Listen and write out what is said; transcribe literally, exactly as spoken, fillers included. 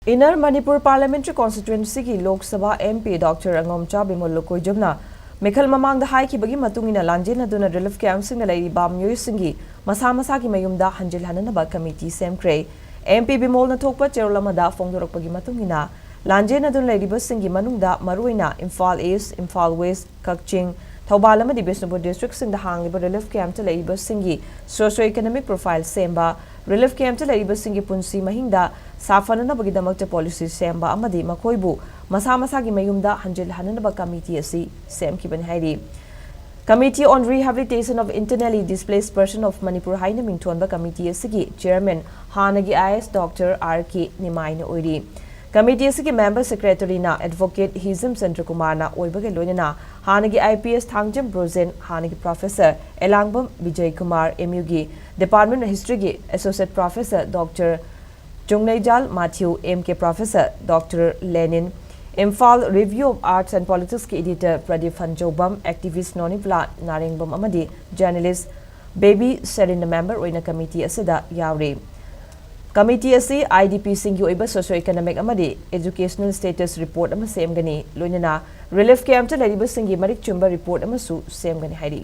Inner Manipur Parliamentary Constituency ꯒꯤ Lok Sabha M P Doctor Angomcha Bimol Lukoijumna ꯃꯤꯈꯜ ꯃꯃꯥꯡꯗ ꯍꯥꯏꯈꯤꯕꯒꯤ ꯃꯇꯨꯡ ꯏꯟꯅ ꯂꯥꯟꯖꯦꯟꯅꯗꯨꯅ relief camp ꯁꯤꯡꯗ ꯂꯩꯔꯤꯕ ꯃꯤꯑꯣꯏꯁꯤꯡꯒꯤ ꯃꯁꯥ ꯃꯁꯥꯒꯤ ꯃꯌꯨꯝꯗ ꯍꯟꯖꯤꯜꯍꯟꯅꯅꯕ committee ꯁꯦꯝꯈ꯭ꯔꯦ꯫ M P ꯕꯤꯃꯣꯜꯅ ꯊꯣꯛꯄ ꯆꯦꯔꯣꯜ ꯑꯃꯗ ꯐꯣꯡꯗꯣꯔꯛꯄꯒꯤ ꯃꯇꯨꯡ ꯏꯟꯅ ꯂꯥꯟꯖꯦꯟꯅꯗꯨꯅ ꯂꯩꯔꯤꯕꯁꯤꯡꯒꯤ ꯃꯅꯨꯡꯗ ꯃꯔꯨꯑꯣꯏꯅ ꯏꯝꯐꯥꯜ East, ꯏꯝꯐꯥꯜ West, ꯀꯛꯆꯤꯡ, ꯊꯧꯕꯥꯜ ꯑꯃꯗꯤ ꯕꯤꯁꯅꯨꯄꯨꯔ district ꯁꯤꯡꯗ ꯍꯥꯡꯂꯤꯕ relief camp ꯇ ꯂꯩꯔꯤꯕꯁꯤꯡꯒꯤ socio economic profile ꯁꯦꯝꯕ, relief camp ꯇ ꯂꯩꯔꯤꯕꯁꯤꯡꯒꯤ ꯄꯨꯟꯁꯤ ꯃꯍꯤꯡꯗ ꯁꯥꯐꯅꯅꯕꯒꯤꯗꯃꯛꯇ policy ꯁꯦꯝꯕ ꯑꯃꯗꯤ ꯃꯈꯣꯏꯕꯨ ꯃꯁꯥ ꯃꯁꯥꯒꯤ ꯃꯌꯨꯝꯗ ꯍꯟꯖꯤꯜꯍꯟꯅꯅꯕ committee ꯑꯁꯤ ꯁꯦꯝꯈꯤꯕꯅꯤ ꯍꯥꯏꯔꯤ꯫ Committee on Rehabilitation of Internally Displaced Person of Manipur ꯍꯥꯏꯅ ꯃꯤꯡꯊꯣꯟꯕ committee ꯑꯁꯤꯒꯤ chairman ꯍꯥꯟꯅꯒꯤ I A S Doctor R K ꯅꯤꯃꯥꯏꯅ ꯑꯣꯏꯔꯤ꯫ Committee ꯑꯁꯤꯒꯤ member secretary ꯅ Advocate ꯍꯤꯖꯝ ꯆꯟꯗ꯭ꯔꯀꯨꯃꯥꯔꯅ ꯑꯣꯏꯕꯒ ꯂꯣꯏꯅꯅ ꯍꯥꯟꯅꯒꯤ I P S Thangjam Brojen, ꯍꯥꯟꯅꯒꯤ professor ꯑꯦꯂꯥꯡꯕꯝ ꯕꯤꯖꯌ ꯀꯨꯃꯥꯔ, M U ꯒꯤ Department of History ꯒꯤ Associate Professor Doctor ꯆꯨꯡꯅꯩꯖꯥꯜ ꯃꯥꯊꯤꯎ, M K Professor Doctor ꯂꯦꯅꯤꯟ, Imphal Review of Arts and Politics ꯀꯤ editor Pradeep ꯐꯟꯖꯧꯕꯝ, activist ꯅꯣꯅꯤꯕꯂꯥ ꯅꯥꯔꯦꯡꯕꯝ ꯑꯃꯗꯤ journalist ꯕꯦꯕꯤ ꯁꯦꯔꯤꯟꯅ member ꯑꯣꯏꯅ committee ꯑꯁꯤꯗ ꯌꯥꯎꯔꯤ꯫ Committee ꯑꯁꯤ I D P ꯁꯤꯡꯒꯤ ꯑꯣꯏꯕ socio economic ꯑꯃꯗꯤ educational status report ꯑꯃ ꯁꯦꯝꯒꯅꯤ, ꯂꯣꯏꯅꯅ relief camp ꯇ ꯂꯩꯔꯤꯕꯁꯤꯡꯒꯤ ꯃꯔꯤꯛ ꯆꯨꯝꯕ report ꯑꯃꯁꯨ ꯁꯦꯝꯒꯅꯤ ꯍꯥꯏꯔꯤ꯫